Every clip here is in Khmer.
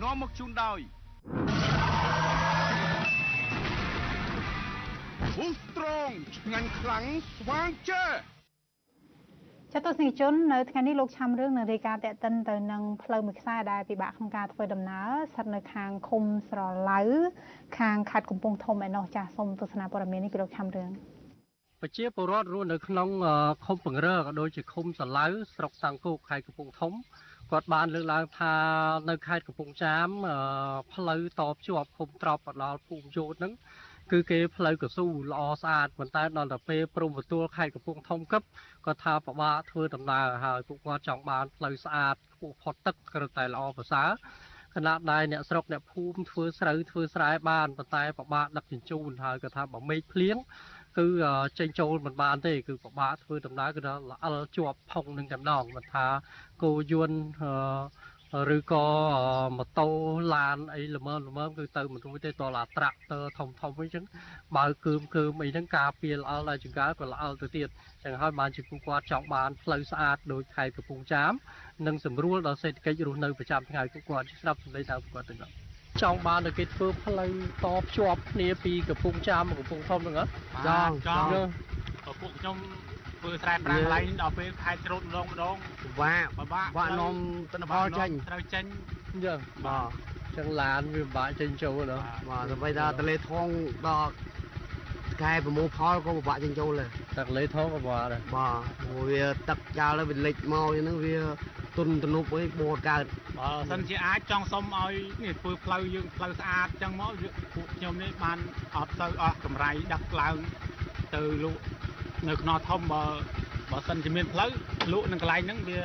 នាំមកជូនដោយ Boost Strong ឆ្ងាញ់ខ្លាំងស្វាងជែ ចាទស្សនិកជននៅថ្ងៃនេះលោកឆាំរឿងនឹងរាយការណ៍តាក់ទិនទៅនឹងផ្លូវមួយខ្សែដែលពិបាកក្នុងការធ្វើដំណើរស្ថិតនៅខាងឃុំស្រឡៅខាងខេត្តកំពង់ធំឯណោះចាសសូមទស្សនាព័ត៌មាននេះពីលោកឆាំរឿង ប្រជាពលរដ្ឋរស់នៅក្នុងឃុំពង្រើក៏ដូចជាឃុំស្រឡៅស្រុកតាំងគោកខេត្តកំពង់ធំគាត់បានលើកឡើងថានៅខេត្តកំពង់ចាមផ្លូវតភ្ជាប់ឃុំត្រប់ទៅដល់ភូមិយោតហ្នឹងគឺគេផ្លូវកស៊ូល្អស្អាតប៉ុន្តែដល់ទៅពេលព្រំប្រទល់ខេត្តកំពង់ធំកឹបគាត់ថាពិបាកធ្វើដំណើរហើយពួកគាត់ចង់បានផ្លូវស្អាតខ្ពស់ផុតទឹកគ្រាន់តែល្អប្រសើរខណៈដែលអ្នកស្រុកអ្នកភូមិធ្វើស្រូវធ្វើស្រែបានប៉ុន្តែពិបាកដឹកជញ្ជូនហើយគាត់ថាបើមេឃភ្លៀងគឺចេញចូលមិនបានទេគឺពិបាកធ្វើដំណើរគឺថាល្អិលជាប់ផុងនឹងតែម្ដងមិនថាគោយន្តឬក៏ម៉ូតូឡានអីល្មមល្មមគឺទៅមិនរួចទេតឡាត្រាក់ទ័រធំធំអីចឹងបើកើមកើមអីហ្នឹងការពារល្អិលដល់ចង្កើក៏ល្អិលទៅទៀតចឹងហើយបានជាពួកគាត់ចង់បានផ្លូវស្អាតដោយខេត្តកំពង់ចាមនិងសម្រួលដល់សេដ្ឋកិច្ចរស់នៅប្រចាំថ្ងៃពួកគាត់ស្ដាប់សម្ដីតាមពួកគាត់ទៅចង់បានឲ្យគេធ្វើផ្លូវតភ្ជាប់គ្នាពីកំពង់ចាមមកកំពង់ធំហ្នឹងហ៎ចង់ចង់ពួកខ្ញុំធ្វើស្រែប្រាំងកន្លែងដល់ពេលខែច្រូតម្ដងម្ដងពិបាកពិបាកបាក់នាំទិន្នផលចេញត្រូវចេញអញ្ចឹងបាទចឹងឡានវាពិបាកចេញចូលណាបាទដើម្បីថាទលេថងដល់ខែប្រមូលផលក៏ពិបាកចេញចូលដែរទឹកលេថងក៏ពិបាកដែរបាទព្រោះវាទឹកចាលទៅវាលិចមកអញ្ចឹងវាទុនទំនប់អីបួកើតបើសិនជាអាចចង់សុំឲ្យនេះធ្វើផ្លូវយើងផ្លូវស្អាតចឹងមកពួកខ្ញុំនេះបានអត់ទៅអស់កម្រៃដឹកឡើងទៅលក់នៅខ្នល់ធំបើសិនជាមានផ្លូវលក់នឹងកន្លែងហ្នឹងវា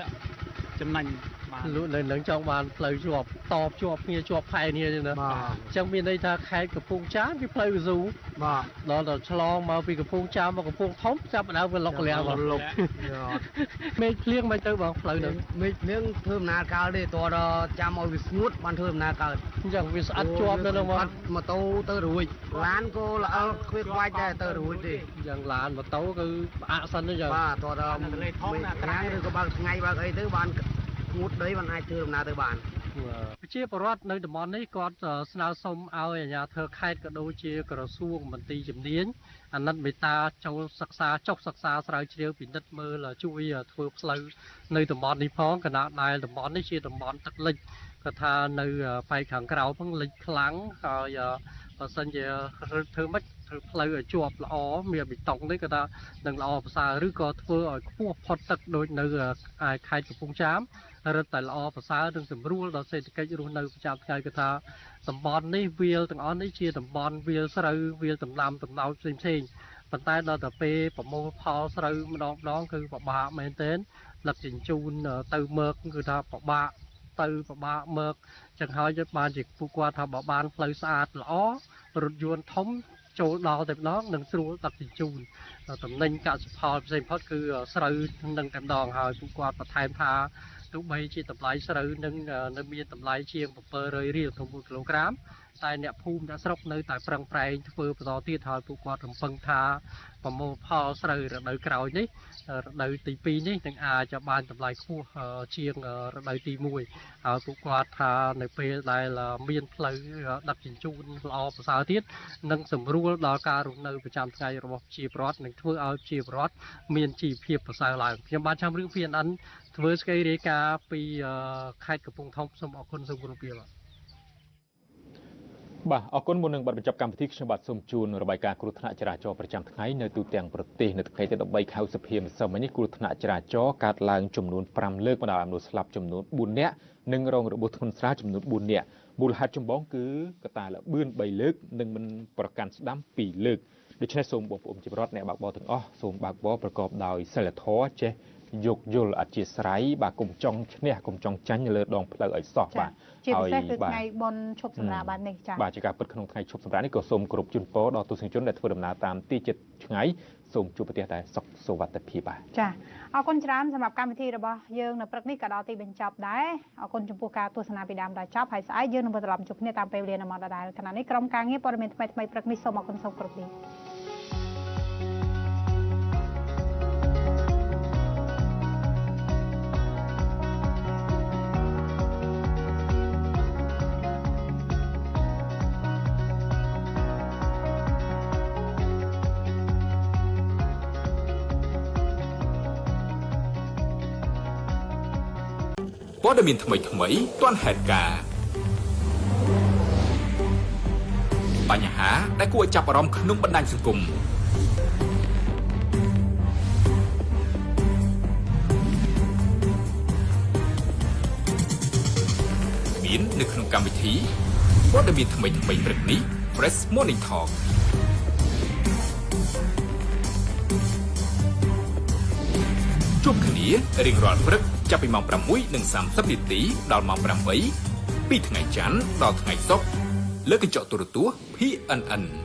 ចំណេញបាទលក់នៅនឹងចង់បានផ្លូវជាប់តភ្ជាប់គ្នាជាប់ផែគ្នាចឹងណាអញ្ចឹងមានន័យថាខេត្តកំពង់ចាមវាផ្លូវកស៊ូបាទដល់ទៅឆ្លងមកពីកំពង់ចាមមកកំពង់ធំចាប់ដើមវាលុកលះមកលុកមេឃភ្លៀងមិនទៅបងផ្លូវហ្នឹងមេឃភ្លៀងធ្វើដំណើរកើតទេតើចាំឲ្យវាស្ងួតបានធ្វើដំណើរកើតអញ្ចឹងវាស្អិតជាប់ទៅហ្នឹងមកម៉ូតូទៅរួចឡានក៏ល្អិលខ្វៀខ្វាច់ដែរទៅរួចទេអញ្ចឹងឡានម៉ូតូគឺផ្អាកសិនអញ្ចឹងបាទតើដល់មេឃប្រាំងឬក៏បើកថ្ងៃបើកអីទៅបានស្ងួតដីបានអាចធ្វើដំណើរទៅបានប្រជាពលរដ្ឋនៅតំបន់នេះគាត់ស្នើសុំឲ្យអាជ្ញាធរខេត្តក៏ដូចជាក្រសួងមន្ទីរជំនាញអាណិតមេត្តាចូលសិក្សាចុះសិក្សាស្រាវជ្រាវពិនិត្យមើលជួយធ្វើផ្លូវនៅតំបន់នេះផងខណៈដែលតំបន់នេះជាតំបន់ទឹកលិចគាត់ថានៅប៉ែកខាងក្រៅផងលិចខ្លាំងហើយបើសិនជាធ្វើម៉េចធ្វើផ្លូវឲ្យជាប់ល្អមានបេតុងនេះគាត់ថានឹងល្អប្រសើរឬក៏ធ្វើឲ្យខ្ពស់ផុតទឹកដូចនៅខេត្តកំពង់ចាមរឹតតែល្អប្រសើរនិងសម្រួលដល់សេដ្ឋកិច្ចរស់នៅប្រចាំថ្ងៃគឺថាតំបន់នេះវាលទាំងអស់នេះជាតំបន់វាលស្រូវវាលដំណាំដំណោចផ្សេងផ្សេងប៉ុន្តែដល់ទៅពេលប្រមូលផលស្រូវម្ដងម្ដងគឺពិបាកមែនទែនដឹកជញ្ជូនទៅមើកគឺថាពិបាកទៅពិបាកមើកចឹងហើយបានជាពួកគាត់ថាបើបានផ្លូវស្អាតល្អរថយន្តធំចូលដល់តែម្ដងនឹងស្រួលដឹកជញ្ជូនតំណែងកសិផលផ្សេងផុតគឺស្រូវនឹងតែម្ដងហើយពួកគាត់បន្ថែមថាទោះបីជាតម្លៃស្រូវនឹងនៅមានតម្លៃជាង700រៀលក្នុង1គីឡូក្រាមតែអ្នកភូមិអ្នកស្រុកនៅតែប្រឹងប្រែងធ្វើបន្តទៀតហើយពួកគាត់រំពឹងថាប្រមូលផលស្រូវរដូវក្រោយនេះរដូវទី2នេះនឹងអាចបានតម្លៃខ្ពស់ជាងរដូវទី1ហើយពួកគាត់ថានៅពេលដែលមានផ្លូវដឹកជញ្ជូនល្អប្រសើរទៀតនឹងសម្រួលដល់ការរស់នៅប្រចាំថ្ងៃរបស់ប្រជាពលរដ្ឋនិងធ្វើឲ្យប្រជាពលរដ្ឋមានជីវភាពប្រសើរឡើងខ្ញុំបានចាំរឿង PNN ធ្វើសេចក្តីរាយការណ៍ពីខេត្តកំពង់ធំសូមអរគុណសូមគោរពលាបាទអរគុណមុននឹងបទបញ្ចប់កម្មវិធីខ្ញុំបាទសូមជូនរបាយការណ៍គ្រោះថ្នាក់ចរាចរណ៍ប្រចាំថ្ងៃនៅទូទាំងប្រទេសនៅថ្ងៃទី13ខែឧសភាម្សិលមិញនេះគ្រោះថ្នាក់ចរាចរណ៍កើតឡើងចំនួន5លើកបណ្ដាលឲ្យមនុស្សស្លាប់ចំនួន4នាក់និងរងរបួសធ្ងន់ស្រាលចំនួន4នាក់មូលហេតុចម្បងគឺកត្តាល្បឿន3លើកនិងមិនប្រកាន់ស្ដាំ2លើកដូច្នេះសូមបងប្អូនជីវរដ្ឋអ្នកបើកបរទាំងអស់សូមបើកបរប្រកបដោយសីលធម៌ចេះយោគយល់អធិស្ឋានបាទកុំចង់ឈ្នះកុំចង់ចាញ់លើដងផ្លូវឲ្យសោះបាទជាពិសេសគឺថ្ងៃបុណ្យឈប់សម្រាកបែបនេះចា៎បាទជាការពិតក្នុងថ្ងៃឈប់សម្រាកនេះក៏សូមគោរពជូនពរដល់ទស្សនិកជនដែលធ្វើដំណើរតាមទីជិតឆ្ងាយសូមជួបប្រទះតែសុខសុវត្ថិភាពបាទចាអរគុណច្រើនសម្រាប់កម្មវិធីរបស់យើងនៅព្រឹកនេះក៏ដល់ទីបញ្ចប់ដែរអរគុណចំពោះការទស្សនាពីដើមដល់ចប់ហើយស្អែកយើងនឹងវិលត្រឡប់ជួបគ្នាតាមពេលវេលានៅម៉ោងដដែលខណៈនេះក្រុមការងារព័ត៌មានថ្មីៗព្រឹកនេះសូមអរគុណសូមគោរពលា ព័ត៌មានថ្មីថ្មីទាន់ហេតុការណ៍បញ្ហាដែលគួរឲ្យចាប់អារម្មណ៍ក្នុងបណ្ដាញសង្គមមាននៅក្នុងកម្មវិធីព័ត៌មានថ្មីថ្មីព្រឹកនេះ Fresh Morning Talk ជួបគ្នារៀងរាល់ព្រឹកចាប់ពីម៉ោង6:30នាទីដល់ម៉ោង8ពីថ្ងៃច័ន្ទដល់ថ្ងៃសុក្រលើកញ្ចក់ទូរទស្សន៍ PNN។